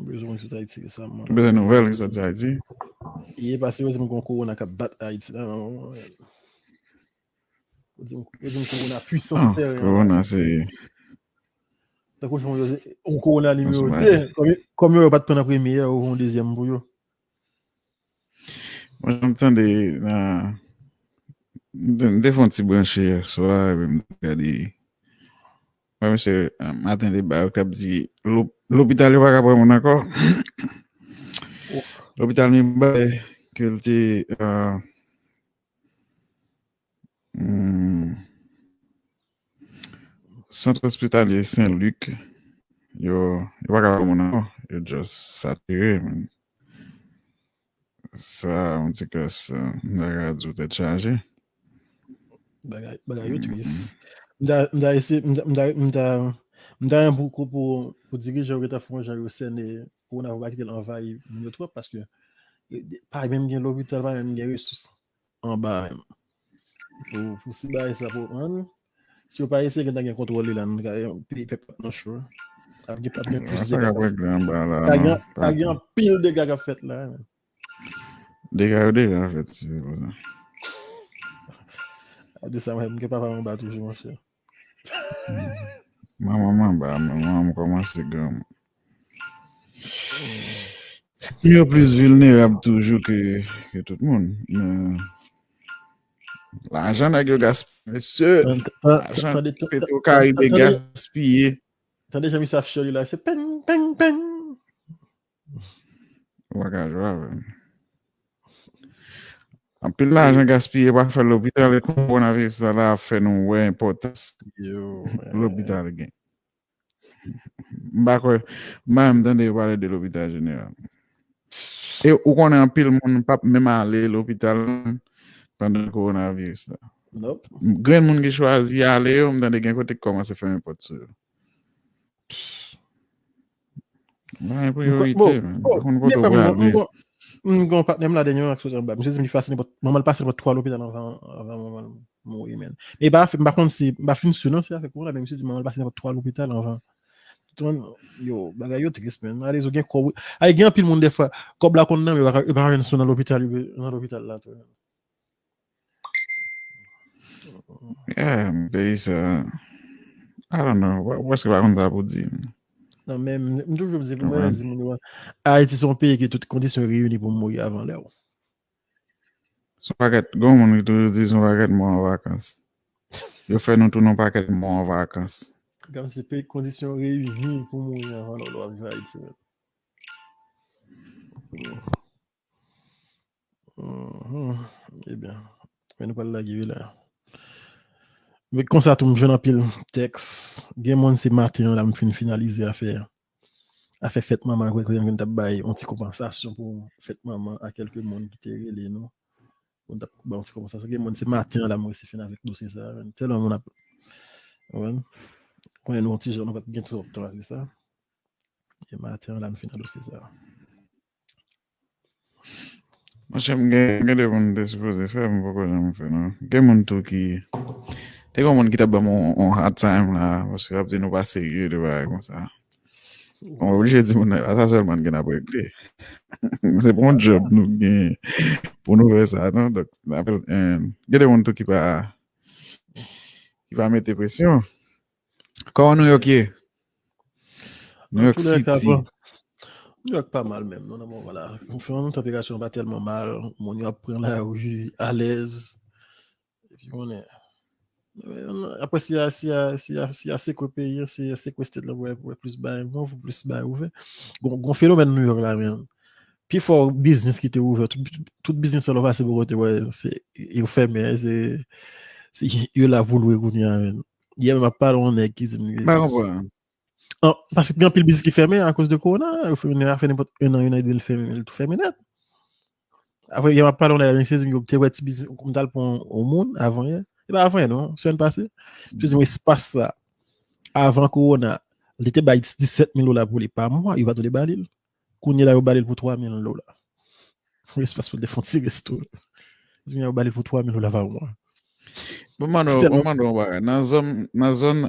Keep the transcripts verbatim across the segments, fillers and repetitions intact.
Bezwen moun ki sot Ayiti resaman. Bezwen nouvèl ki soti Ayiti. Ye pase yo di m gon kowona k ap bat Ayiti la. Yo di m yo di m kowona Ah, pwisans tèren. Kowona se Tankou jan yo di, yon kowona nimewo Anson de. Kòm yo pa t pran nan premye a, yo yon dezyèm pou yo. Mwen, jan m tande nan m te fè yon ti branche yè swa, epi m te gade. Mwen, mesye, maten deba yo k ap di lopital yo pa ka pran moun ankò. Lopital Mibalè ke l te hmm, Sant Ospitalye Sen Lik, yo, yo pa ka pran moun ankò. Yo just satire, man. Sa, yon ti kras, m ta ka di w tèt chaje. Bagay, bagay yo tris. M ta, m ta eseye, m ta, m ta, m ta, m ta renmen pou, pou, pou dirijan yo gentan fè yon jan yo sène kowona pou pa kite l anvayi moun yo twòp, paske pa menm gen lopital, pa menm gen resous anba menm. Pou, pou si bagay sa pou ann, si yo pa eseye gentan gen kontwòl li la, nou ka peyi pèp ap nan cho. Ap gen, ap gen plis dega k ap fèt. Pa gen anpil dega k ap fèt la. Dega yo deja fèt, se pou sa. Ap di sa, mwen, mwen papa m anba toujou, monchè. Manman m anba, manman m kòmanse granm. Yo plis vilnerab toujou ke, ke tout moun. Men, lajan nèg yo gaspiye, mesye. Lajan Petro Caribe gaspiye. Tande jan misye ap cheri la, se peng, peng, peng. Ou pa ka jwe avè l. Anpil lajan gaspiye pa fè lopital, e kowonaviris la, la ap fè nou wè enpòtans lopital gen. M pa kwè, m pa menm tande yo pale de lopital jeneral. E ou konnen anpil moun p ap menm ale lopital pandan kowonaviris la. Grenn moun ki chwazi ale yo, m tande gen kote ki kòmanse fèmen pòt sou yo. Mwen priyorite, men. Ou konn kote w prale. M gen yon patnè m la dènyèman k sot anba. Misye di m li fase nenpòt, manman l pase nenpòt twa lopital anvan, anvan manman l mouri, men. Men pa, m pa konn si, m pa fin si non, se afè kowona, men misye di manman l pase nenpòt twa lopital anvan. Yo, bagay yo tris, men. Malere, gen kòb, ay, gen anpil moun dèfwa, kòb la konn nan, men yo pa ka jwenn swen nan lopital, nan lopital la tou. Yeah, peyi sa. I don't know. Ou prèske pa konn sa pou di. Non, men m toujou di pou mwen di moun yo, Ayiti se yon peyi ki tout kondisyon reyini pou mouri avan lè w. Se yon pakèt, gon moun ki toujou di se yon pakèt mò an vakans. Yo fè nou tounen yon pakèt mò an vakans. Kòmsi peyi kondisyon reyini pou mouri avan lè w ap viv Ayiti. Ebyen, men nou pral lage wi la. Men konsa tou m jwenn anpil tèks. Gen moun se maten an la m fin finalize afè afè fèt manman, kwè kwè m t ap bay yon ti konpansasyon pou fèt manman a kèlke moun ki te rele nou. Moun t ap bay yon ti konpansasyon. Gen moun se maten an la m resi fin avèk dosye sa. Tèlman moun ap konnen nou yon ti jan nou pa t gen twòp tan avèk sa. E maten an la m fin nan dosye sa. Monchè, m gen, gen de moun te sipoze fè, m poko janm fè non. Gen moun tou ki, te gen moun ki t ap ban m yon, yon hard time la, paske ap di nou pa serye de bagay konsa. Mwen oblije di moun nan, pa sa sèlman n gen ap regle. Se pa yon job nou gen pou nou fè sa non. Donk, gen de moun tou ki pa, ki pa mete presyon. Kòman New York ye? New York City. New York pa mal menm non, nan moman la. Tanperati pa tèlman mal, moun yo ap pran lari alèz. Epi konnen, apre si a, si a, si a, si a sekwe peyi an, si a sekwe state la pou wè plis bagay move, pou plis bagay ouvè. Gon fenomèn New York la menm. Pi fò biznis ki te ouvè, tout biznis sa lè w pase bò kote wè se yo fèmen, se yo la pou lwe kounye a menm. Yè m ap pale yon nèg ki di m. Pa konprann. Paske gen anpil biznis ki fèmen akoz de kowona, yo fèmen a fè nenpòt en an, en an edmi l fèmen, men l tou fèmen nèt. Apre yè m ap pale yon nèg la, misye di m yo te wè ti biznis, m t al pran yon moun avan yè. E pa avan yè non, semèn pase. Misye di m espas sa avan kowona, li te bay disèt mil dola pou li pa mwa, yo pa t vle ba li l. Kounye la yo ba li l pou twa mil dola. Espas pou l te fè yon ti resto. Kounye la yo ba li l pou twa mil dola pa mwa. Bon, mande w, mande w yon bagay. Nan zòn, nan zòn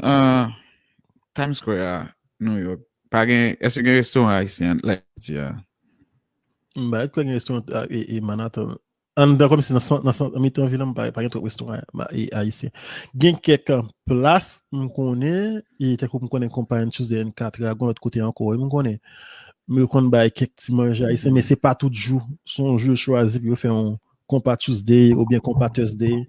Times Square a New York, pa gen, èske gen restoran ayisyen? Like, Ayiti a. M pa kwè gen restoran e, e Manhattan. Anndan kòmsi nan sant, nan sant, nan mitan vil an, pa, pa gen twòp restoran ma- e, ayisyen. Gen kèk an, plas m konnen, e tankou m konnen konpa Tuesday and Quatre a, gon lòt kote ankò, wi, m konnen. Men yo konn bay kèk ti manje ayisyen, men se pa tout jou. Se yon jou yo chwazi pou yo fè yon konpa Tuesday oubyen konpa Thursday.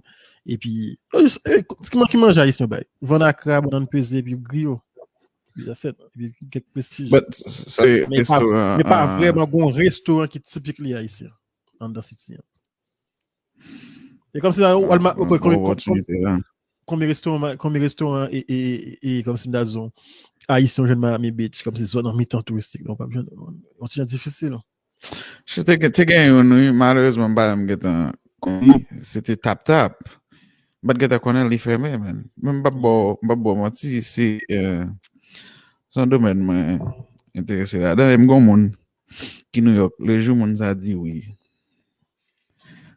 Epi, yo jis, e, ki man- ki manje ayisyen yo bay? Vann akra, bannann peze, epi griyo. Epi that's it. Epi kèk prestij. But se Men pa, restoran men pa an, vrèman gon restoran ki tipikli ayisyen anndan City an. E kòmsi la, ou al ma- ok, bon konbyen, konbyen, opòtinite la. konbyen restoran, konbyen restoran e, e, e, e kòmsi m ta di w, ayisyen jwenn Miami Beach, kòmsi zòn nan mitan touristik, donk w p ap jwenn, yon ti jan difisil. Te gen, te gen youn, wi, malerezman, m pa menm gentan konnen, se te Tap Tap. M pa t gentan konnen li fèmen, man. Men m p ap ba w, m p ap ba w manti, se, euh, se yon domèn mwen enterese ladan. E m gon moun ki New York, le jou moun sa di wi.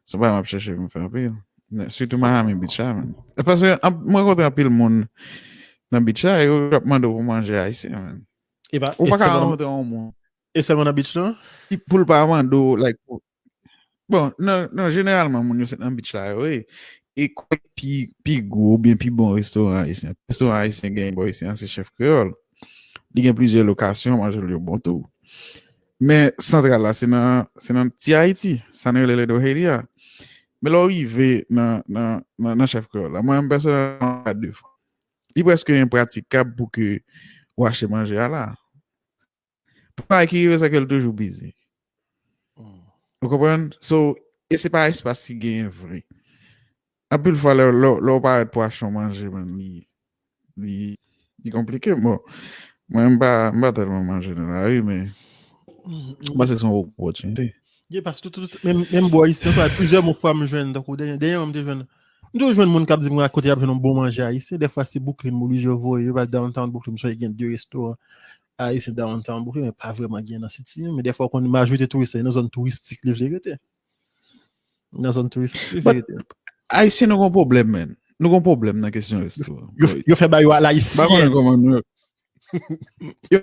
Se pa m ap chèche pou m fè anpil. Men sitou Miami Beach la, man. Paske an- mwen rankontre anpil moun nan beach la, e yo ap mande w pou manje ayisyen, man. E pa, Ou e pa ka sèlman, rankontre yon moun e sèlman nan beach lan? ki pou l pa mande w, like, pou- bon, non, non, jeneralman, moun yo se nan beach la, yo ye. E kwè pi, pi gwo, oubyen pi bon restoran ayisyen. Restoran ayisyen gen bò isi an, se Chèf Kreyòl. Li gen plizyè lokasyon, manje l yo bon tou. Men santral la, se nan, se nan Ti Ayiti, sa nou rele Little Haiti a. Men lè w rive nan, nan, nan, nan Chèf Kreyòl la, mwen menm pèsonèlman, m pa de fwa. Li prèske enpratikab pou ke w achte manje a la. Pou bagay ki rive, se ke l toujou bizi. Ou konprann? So, e se pa espas ki genyen vre. Anpil fwa, lè, lè, lè w parèt pou achte yon manje, man, li, li, li konplike. Bon, mwen, m pa, m pa tèlman manje nan lari, men m panse se yon opòtinite. Ye, paske tout, tout, menm, menm bò isi an, plizyè moun fwa m jwenn, tankou dènye, dènye an, m te jwenn, m toujou jwenn moun k ap di m kote y ap jwenn yon bon manje ayisyen. Dèfwa, se Brooklyn, m oblije voye yo, paske downtown Brooklyn, m sonje gen de restoran ayisyen downtown Brooklyn, men pa vrèman gen nan City an. Men dèfwa, w konn majorite touris yo, nan zòn touristik, li vle rete. Nan zòn touristik, li vle rete. Ayisyen, nou gon pwoblèm, man. Nou gon pwoblèm nan kesyon restoran. Yo, yo fè ba yo a l ayisyen. M pa konnen kòman nou Yo,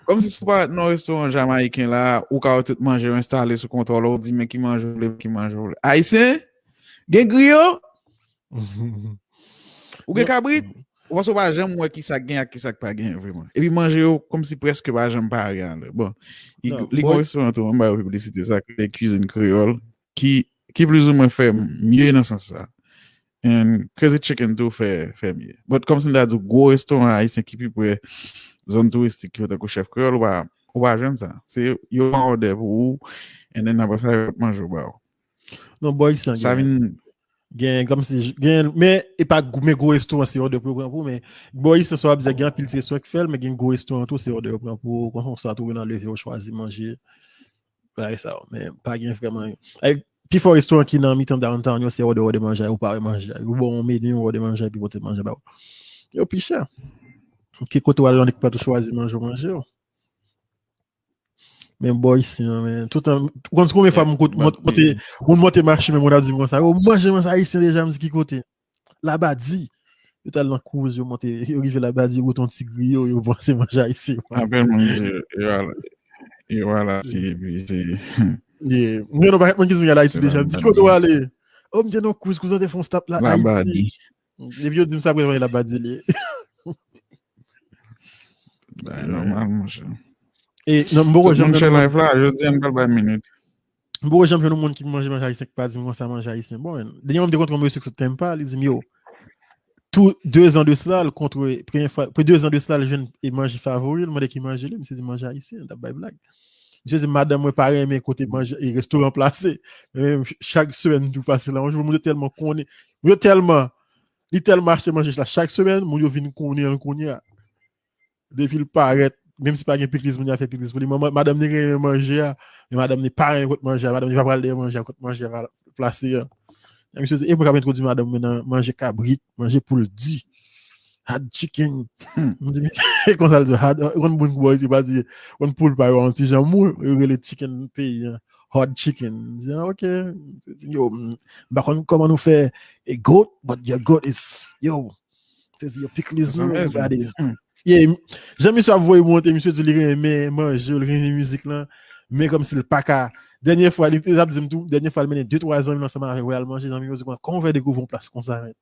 kòmsi si w pa nan yon restoran jamayiken la, ou ka wè tout manje yo enstale sou kontwa w, ou di men ki manje w vle, ki manje w vle. Ayisyen, gen griyo, ou gen kabrit, ou panse w pa janm wè ki sa k gen ak ki sa k pa gen vreman. Epi manje yo kòmsi prèske pa janm pare alè. Bon, li gon restoran tou, m ba yo piblisite sa, ki se Cuisine Créole, ki, ki plizoumwen fè mye nan sans sa. And Crazy Chicken tou fè, fè mye. But kòmsi m ta di w, gwo restoran ayisyen ki pi pre zòn touristik yo, tankou Chèf Kreyòl, ou pa, ou pa jwenn sa. Se yo an òdè pou ou, and then apre sa, yo ap manje w ba ou. Non, bò isi an sa vin gen kòmsi, gen, men e pa gwo, men gwo restoran se òdè pou yo pran pou, men bò isi an sa w ap di a, gen anpil ti restoran ki fè l, men gen gwo restoran tou se òdè yo pran pou, konsa tou nan leve yo chwazi manje. Bagay sa yo, men pa gen vrèman. Pi fò restoran ki nan mitan downtown yo, se òdè, òdè manje, ou pa wè manje. Yo ba w yon meni, òdè manje, epi pote manje ba ou. Yo pi chè. Ki kote w al, yon ekipè tou chwazi manje, w manje yo. Men bò isi an, men, toutan, ou konn konbyen fwa moun monte, moun monte mache, men moun ap di m konsa, yo manje manje ayisyen deja, m di ki kote? Labadi. Yo t al nan Kouz, yo monte, yo rive Labadi, yo goute yon ti griyo, yo panse manje ayisyen. Anpil moun di, yo al, yo al Ayiti, epi se. Mwen, non, pa moun ki di m al Ayiti deja, m di, ki kote w ale? O, m te nan Kouz, Kouz an te fè yon stop la, Ayiti. Epi yo di m sa, apre, Labadi li ye. Bay nòmal, monchè. E, non, m poko janm jwenn yon moun. Live la, jodi a, n pral bay minit. M poko janm jwenn yon moun ki manje manje ayisyen ki pa di m konsa manje ayisyen. Bon, dènye mwen m te kontre yon mesye ki sot Tampa, li di m, yo, tou de zan de sila, l kontre, premye fwa, pou de zan de sila, l jwenn e manje favori l, mande ki manje li, misye di manje ayisyen, l t ap bay blag. Misye di madanm mwen pa renmen kote manje e restoran plase. Men menm ch- chak semèn m tou pase la, yon jou moun yo tèlman konnen, moun yo tèlman, li tèlman achte manje la chak semèn, moun yo vin konnen l kounye a. Depi l parèt, menm si pa gen pikliz, moun yo ap fè pikliz pou li. Manman, madanm li renmen manje a, men madanm li pa renmen kot manje a, madanm li pa pral dèyè manje a, kot manje a va plase a. Misye di, e mwen k ap entwodui madanm mwen nan manje kabrit, manje poul di, hot chicken. M di, e konsa l di, hot, ou konn moun ki bò isi pa di, ou konn poul pa yo an ti jan mou, yo rele chicken peyi an, hot chicken. M di, ah, ok. Yo, m pa konn kòman nou fè e goat, but your goat is, yo, se di yo pikliz nou, gade. Yeah, jan misye ap voye monte, misye di li renmen manje, li renmen mizik lan, men kòmsi l pa ka. Dènye fwa, li te ap di m tou, dènye fwa, l mennen de twa zanmi l ansanm avè l pou y al manje, zanmi yo di, "Kòman w fè dekouvri yon plas konsa, men?"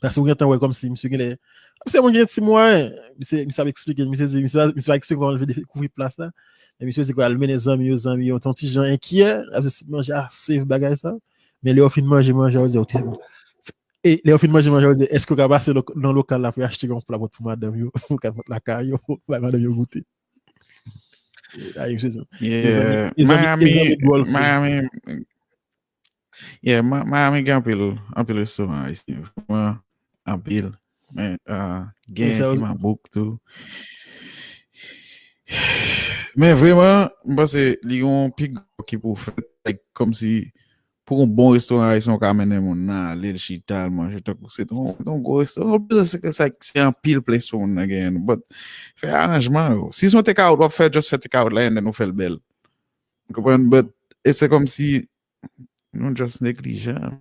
Paske ou gentan wè kòmsi misye genlè, kòmsi yon moun ki gen ti mwayen. Misye, misye ap eksplike, misye di, misye pa, misye pa eksplike kòman l vle dekouvri plas la. Men misye di, kwa, l mennen zanmi yo, zanmi yo, yon ti jan enkyè, ap di si manje a safe bagay sa. Men lè yo fin manje, manje a, yo di, "Ok, bon." E lè yo fin manje, manje a, yo di, "Èske w ka pase lo-, nan lokal la pou y achte yon pla pou madanm yo, pou lakay yo, pou bay madanm yo goute?" Ay, misye di, mezanmi, Yeah, mezanmi, mezanmi, Miami, dwòl fou. Miami, yeah, Ma- Miami gen anpil, anpil restoran ayisyen, vrèman anpil. Men uh, Men gen sa yo, Piman Bouk tou. Men vrèman, m panse li gen yon pi gwo ki pou fèt, like, kòmsi pou yon bon restoran ayisyen, ou ka mennen moun nan ale, l chita, l manje, tankou se yon, yon gwo restoran. Ou bezwen se ke sa, se anpil plas pou moun nan genyen. But, fè aranjman yo. Si se yon take out, w ap fè, just fè take out la, and then ou fè l bèl. Ou konprann? But, e se kòmsi nou just neglijan.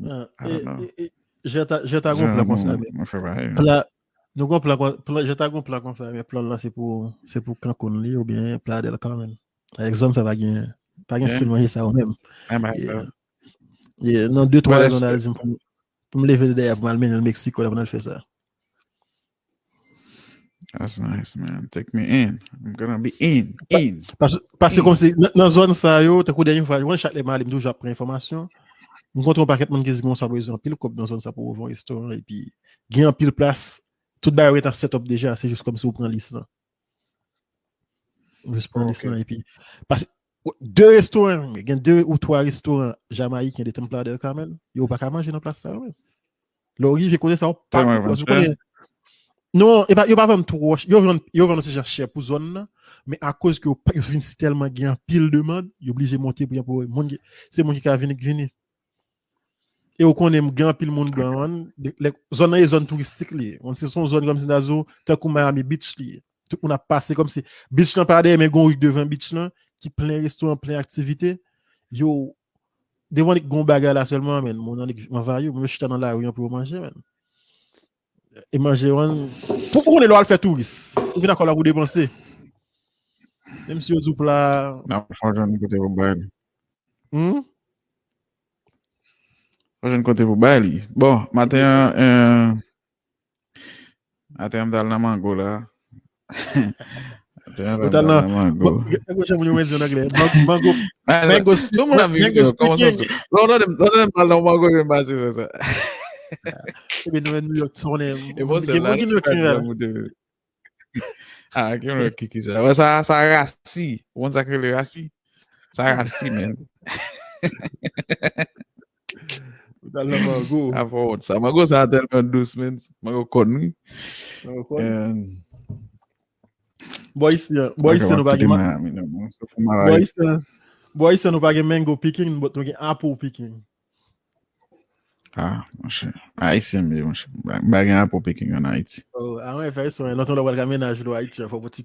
Ah, I e, don't know. e, e, Jè ta, Jè ta gon Jan plan nou, konsa, men nou fè bagay yo. Plan, nou gon plan, kon- plan, Jè ta gon plan konsa, men plan lan se pou, se pou Cancun li, oubyen Playa del Carmen. Avèk zòn sa pa gen, pa gen Yeah. stil manje sa yo menm. An ba sa. Yeah. Yeah, nan de, But twa that's, zòn al di m pou m, pou m leve l dèyè pou m al mennen l Meksiko la pou n al fè sa. That's nice, man. Take me in. I'm gonna be in, in. Paske, paske kòmsi nan, nan zòn sa yo, tankou dènye fwa, mwen chak lè m ale, m toujou ap pran enfòmasyon. M kontre yon pakèt moun ki di konsa bezwen anpil kòb nan zòn sa pou ouvè yon restoran, epi gen anpil plas, tout bagay yo gentan set up deja, se jis kòmsi ou pran lis lan. Ou jis pran lis Ok. lan, epi, paske, de restoran, gen de ou twa restoran jamayiken de Playa del Carmen, yo pa ka manje nan plas sa yo menm. Lè w rive kote sa, w pa, Tèlman paske w chè. konnen, non, e pa, yo pa vann twò chè, yo vann, yo vann se jan chè pou zòn nan, men akoz ke yo pa, yo vin tèlman gen anpil demann, yo blije monte pri an pou moun ki, se moun ki ka vini, ki vini. E ou konnen, gen anpil moun blan, man, de- lè- zòn nan e zòn touristik li ye. Bon, se yon zòn kòmsi nan zo, tankou Miami Beach li ye. Tout moun ap pase kòmsi beach lan pa dèyè, men gon ri devan beach lan, ki plen restoran, plen aktivite. Yo, devan li gon bagay la sèlman, men, moun annik anvayi, moun yo chita nan lari an pou yo manje, men. E manje, man, pou, pou konnen lè w al fè touris, ou vin akò la pou depanse. Menm si yo di w pla. Nan fò jwenn kote pou bay li. Hmm? Fò jwenn kote pou bay li. Bon, maten an, euh, maten an, m t al nan mango la. Maten an, Ou m t al t al nan, nan mango. bon, gen yon jan moun yo mwen di an anglè. Mango, mango, Ah, mango, tout moun ap viv mango yo, kòman sa speaking. tou? Lò, lò, lò, lò, m pral nan mango, yo m pase sa. Epi nou menm New York, sonnen. E bon, se Gen la moun ki ki New York pa ki la. Moun de... Ah, ki moun ki, ki sa? Wè, sa, sa rasi. Ou konn sa k rele rasi? Sa rasi, men. Ou t al nan mango. Apa wont sa. Mango sa tèlman dous, men. Mango kòn, wi. Mango kòn. And Bò isi an, bò isi an nou pa gen mango. Bò isi an, bò isi an nou pa gen mango picking, but nou gen apple picking. Ah, monchè. Ayisyen, men, monchè. M pa gen apple picking an Ayiti. Oh, ah, mwen fè swen, lontan lè w pral ka mennaj ou Ayiti an, fò w ti